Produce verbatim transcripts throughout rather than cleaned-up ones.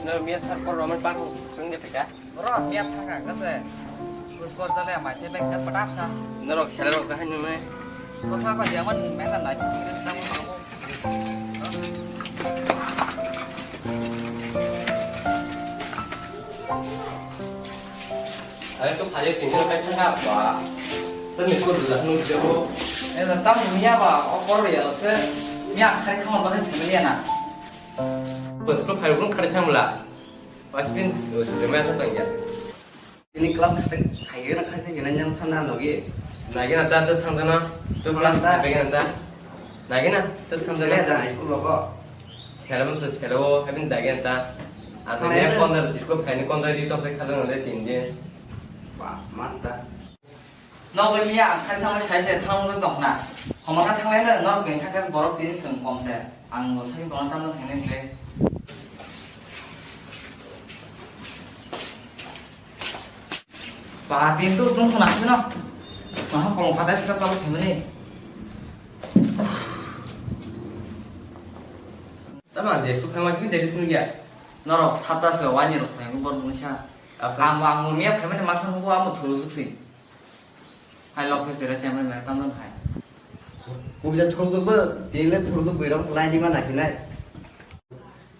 Miya sar por roman par thang de peka. Ro miya thang ka se. Kus por jale mai che bek ta padap sa. Norok sela rok kahai nunai. Kotha ba dia man mai kan lai. Are to phai tinggal kai thang ba. Tani ko da nu jabo. Eh, tam miya ba o por ya se. Miya khai khama ba se miya na. Bwswk phai rok khari thang bwla. Wasbin sujama ta tang ya. Ini class khatai khaye na khatai gena nyang thana logi. Nagi na ta ta thang jana. Tu class ta begin ta. Nagi na ta thang jana. Sele jana school logo. Sele mo to sele o habin dagi ta. Asa ne konda school phai ni konda di sok khadang le tin din. Ba man ta. Nokle miya ang khari thanglai sai sai thangmung tong khna. Homa kha thanglai no, norok beng thang khe borok tini chwng kom se. Ang bo sai kono tamo thangnai bwle. Ba, tin to tong khna khna. Maha kolom khatai sika chalo khaimani. Tama je su khangma sini deri sunu ya. Norok sata se wani rok phai bor bunisa. Apa? Ang ang miya phaimani masa nugo amo thuru suksi. Hai lok ni tera chamai mer tang don hai. Kubida thuruk duk bo, tele thuruk duk boiram line ni ma nakhi nai.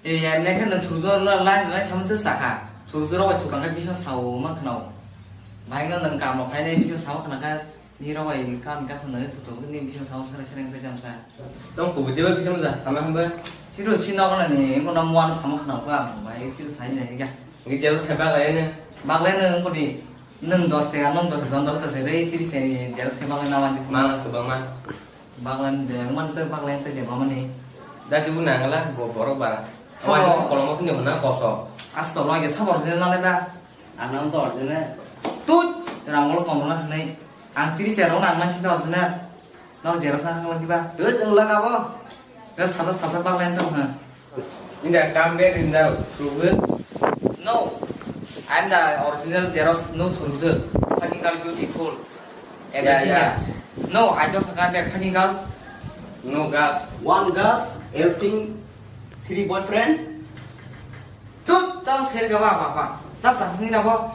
E ya ne khan thuruk duk la line line sam tu saka. Thuruk duk rok thukang ka bisa sao ma khnao. Bai no nang kam lok hai nai bisa sao khna ka ni rok bai kam ka khna ni thuruk duk ni bisa sao sara sara ngai jam sa. Tong kubida ba bisa ma da, kama hamba. Siru sino kana ni ko na muan sama khnao ka bai siru sai nai ga. Ngi jel khe baglai ne. Baglai ne ko di. Nwng dos taka, nwng dos jon dos taka se rei tris taka ni jeros khe bagwi na wanjik. Mang kwbangma. Bagwi de man tei bagwi tei je mamani. Da jibu nangla bo borok ba. Sabo. Wanjik kolom sini hwnna koso. Asto loi ge sabo original nalai ba. Ang nang to original. Tut, rang bol kom na hnai. Ang tris taka rok nang ma sini original. Nor jeros na khang diba. Tut, nwng laka bo. Sasa sasa bagwi tong ha. In the come back in the Google. No, I'm the original Xerox, no thurujak. Fucking girl beautiful. Yeah, everything. Yeah. No, I just come back. Fucking girls. No girls. One girls, everything. Three boyfriend. Tut, tam sel gaba papa. Tam sasni na bo.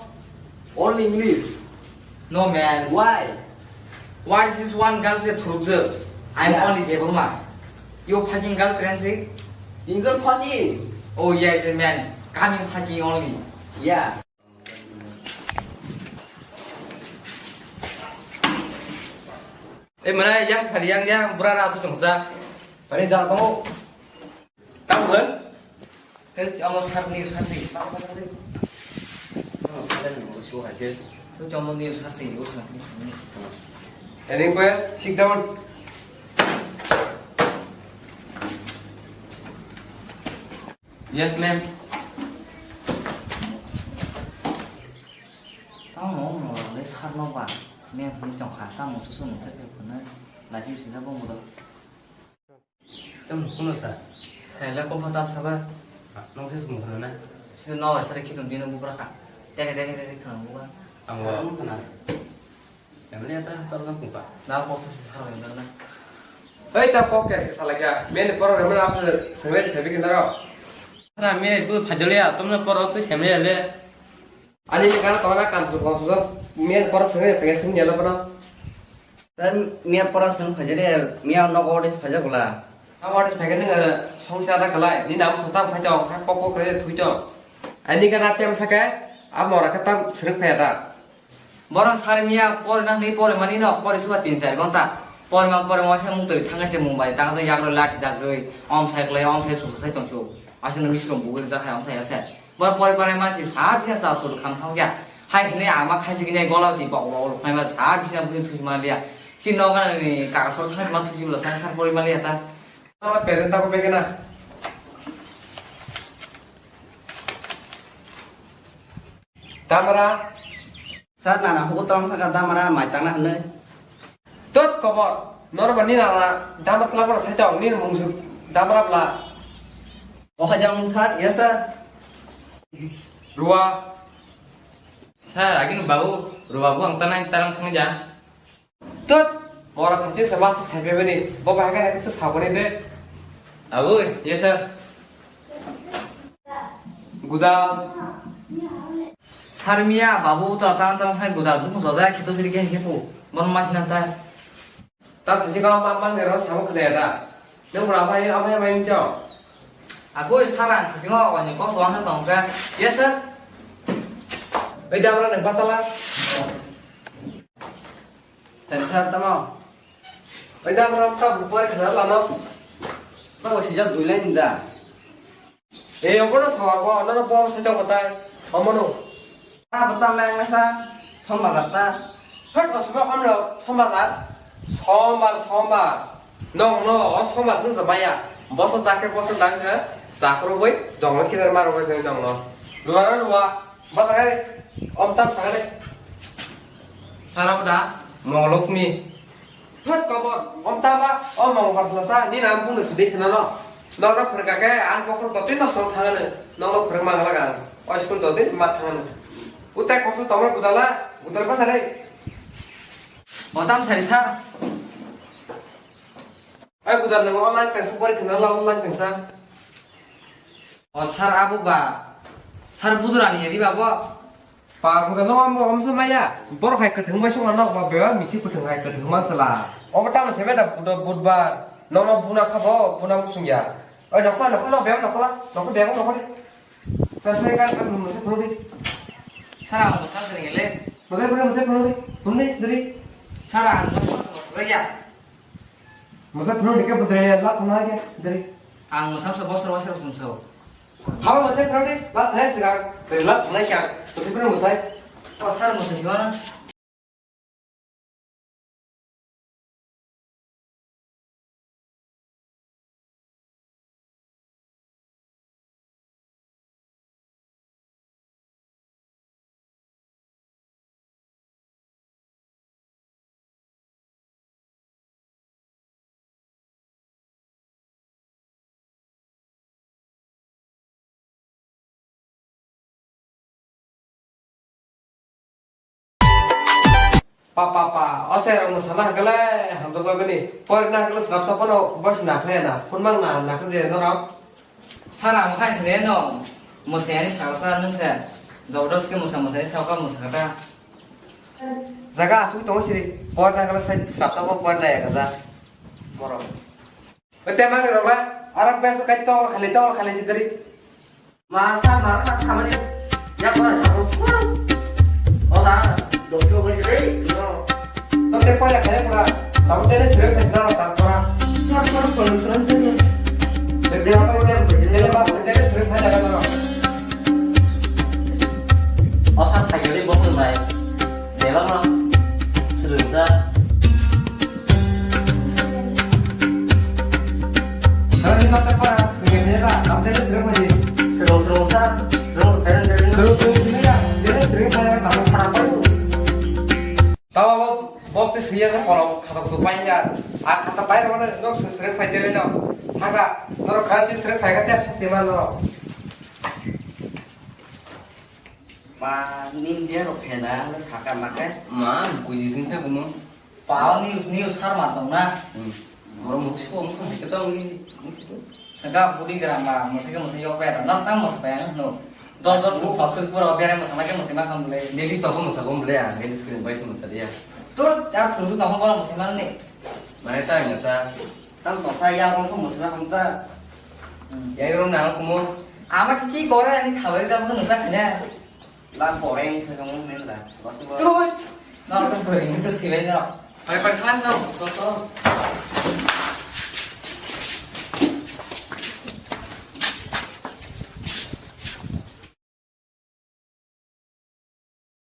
Only English. No man. Why? What is this one girl say thurujak? I'm only Debbarma. You fucking girl transit? English fucking. Oh yeah, it's a man. Coming fucking only. Yeah. Eh, mana yang sekali yang yang berada langsung jongsa. Tadi dah tahu. Tahu kan? Tei omo sir ni sir si. Omo sir ni sir si. Tei omo ni sir si, o sir ni. Any request? Sit down. Yes, ma'am. Tamo mo le sir no ba. Ma'am ni tong kha, tamo susu mo te pe phone. Laji sida bo mo do. Tamo kuno sa? Saila kok phatam saba? Nong se sumung na? Sino no sare khitum dino bubra ka. Teke teke teke khana buba. Ang wa ang khana. Emni ata tol nang kupa. Na kok se sar na na. Hei ta kok ke sala kya? Men poro ramana ap se men phebi kindaro. Na me tu phajoliya, tumne poro tu semle le. Ani ni kana tona kan su kong su. Men poro se men phebi sing yalo poro. Tei miya pora song phaijak de, miya nogo ode phaijak bwla. Abo ode phaikhe nwng songsa da kalai, nini abo song tang phai tong, ha kok kok kre thui tong. Ani gana tem sake, abo mora khe tang srwk phai da. Borok sar miya pore nang ni pore mani no, pore suba tin char gonta. Pore ma pore ma se mung twi thang se mung bai tang se yak rw lati jak rwi, om thai klai, om thai susa sai tong chu. Aswk no misrung bugwi rijak hai omthai ase. Bo pore pore mansi sa bini sa chwrwk kham thang ya. Hai hwnwi ama khaisi gini gola twi bok bok rwkhnai ma sa bini bini thusi ma liya. Si nogo ni kaka sor thang ma thusi bwla sa sar pore ma liya ta. Ama parent ta ko begena. Tamara. Sir, nana hugo tong thangkha damara mai tangna hwnwi. Tot kobor, norok ba nini nana dama twlangmano sai tong, nini mung suk damara bla. O hajang sir, yes sir. Rua. Sir, agini babu, rua bu ang tanai tarang thangja. Tot, mora thachi se masa sai bebeni, bo bahai khe se saboni de. Abu, yes sir. Gudal. Sarmiya, babu, ta, ta, ta, sai gudal, buku soja, kito siri ke, ke pu, bon mas na ta. Ta, tu si kau, ma, ma, ngero, sama kena ya ta. Nang berapa ini, apa yang main jauh? Aku sekarang, sini mau, ini kau suang tong ke. Yes, sir. Beda berapa nih, pasal lah? Tadi saya tamo. Beda berapa, buku kena lama. Kau sejak dulu ini dah. E, obono sawa bo, nono bo sai tongo tai. Omono. Abo ta meng mesa, sombar ta. Hot, osba omlo, sombar. Sombar, sombar. Nong no, o sombar se jamaya. Boso dake, boso dake se, chakro boi, jongol kidar maro boi jani nong no. Luwa no luwa, basa gari, om tam sagari. Sarap da, Mongolokmi. Thot kobor, om tama, o mong barsa sa, ni nam bung sudi sena no. Nong no phwrwng kake, an bokhor dotwi nok song thangano. Nong no phwrwng mang laga. O school dotwi ma thangano. Utai kokso tomor budala, budal basa rei. O tam sari sar. Ai budal nang online tengsa pori khna la online tengsa. O sar abo ba. Sar budurani ri ba bo. Pa, kuda no, omo, omo se maya. Borok hai kwthwng bai songna nok ba, bebak misi kwthwng hai kwthwng man sala. Omo tamo se beda budo budbar. Nono buna kha bo, buna musung ya. Oi, nokla, nokla, bebak nokla, nokla, bebak nokla. Sa se kan kan muse phuru di. Sara ang sa se ngele. Muse phuru, muse phuru di. Phuru di, duri. Sara ang sa se ya. Masa phano ni ke budre la thana ke dari. Ang masa sa bosor bosor sum sa. Haba masa phano ni la thana sira dari la thana kya. Masa phano masa. O sar masa siwa na. Pa, pa, pa, o se rong sana hangkale, hamto koi bini, por na hangkale, sab sab no, bos na khe na, phun mang na, na khe je norok. Sara ang khai hene no, mwsai ani saka sa nung se, jobrodosti mwsa mwsai ani saka mwsa kata. Jaga asuk tongo siri, por na hangkale sai sab sab por na ya kaza. Borok. Oi, te mani rok ba, arok beng so kai tol khali, tol khali ni dri. Ma sa, ma sa khamani. Ya ko sa ko. O sa, doctor ko re, no. To te pore khale pura. Tamo tele sire phai na ta pura. Ya ko ko ko ni. Te de apa ko tele ba, tele sire phai na no. O sa khai gari bo ko mai. Deba ma. Sire da. Tawa bo, bo te siya sa kono khatok tu pai ya. A khata pai ro no, no srek pai de no. Haga, no kha si srek pai ka te sa te ma no. Ma, ni dia ro khena, le saka ma ke. Ma, buji sing ta gumo. Pao news, news har ma tong na. Hmm. Oro muk siko, muk siko tong ni, muk siko. Saka budi gram ba, masa ke masa yok ba, na tang masa ba no. Dor dor suk suk suk pura biar masa ma ke masa ma kam le. Daily to ko masa ko mule ya, daily screen bai masa dia. To, ya suk suk tong ko masa ma ni. Mane ta nya ta. Tam masa ya ko masa ma kam ta. Hmm. Ya yo na ko mo. Ama ki ki gore ani thabai jabo no ta khanya. La boring se kamu nin la. Tut. No, to boring to sibai no. Pai pai khan no. To to.